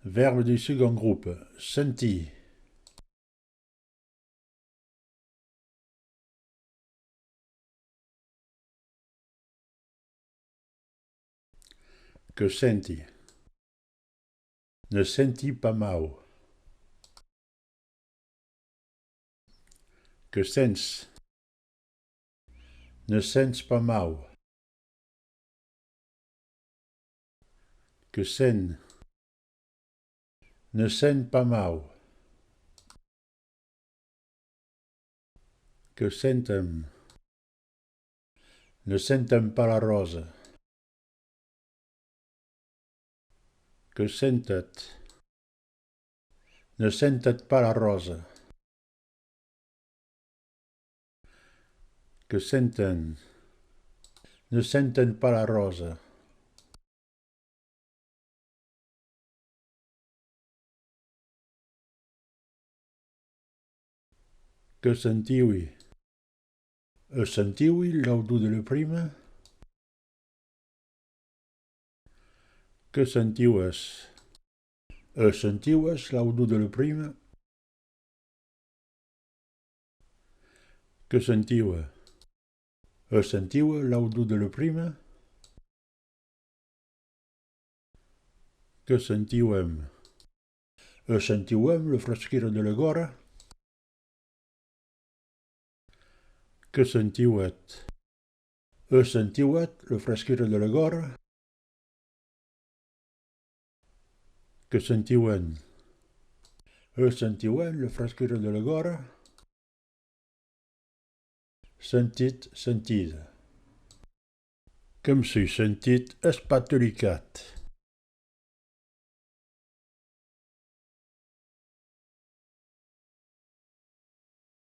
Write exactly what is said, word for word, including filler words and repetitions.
Verbe du second groupe. Sentir. Que senti. Ne senti pas mau. Que sents. Ne sents pas mau. Que sent. Ne sent pas mau. Que sentem. Ne sentem pas la ròsa. Que sentet. Ne sentet pas la ròsa. Que senten. Ne senten pas la ròsa. Que sentivi. E sentivi l'audor de la prima? Que sentives. E sentives l'audor de la prima? Que sentive. E sentive l'audor de la prima? Que sentivem. E sentivem la fresquera de la gòrra? Que sentiuet. E sentiuet la fresquera de la gòrra? Que sentiuen. E sentiuen la fresquera de la gòrra? Sentit, sentida. Que me soi sentit espatolicat.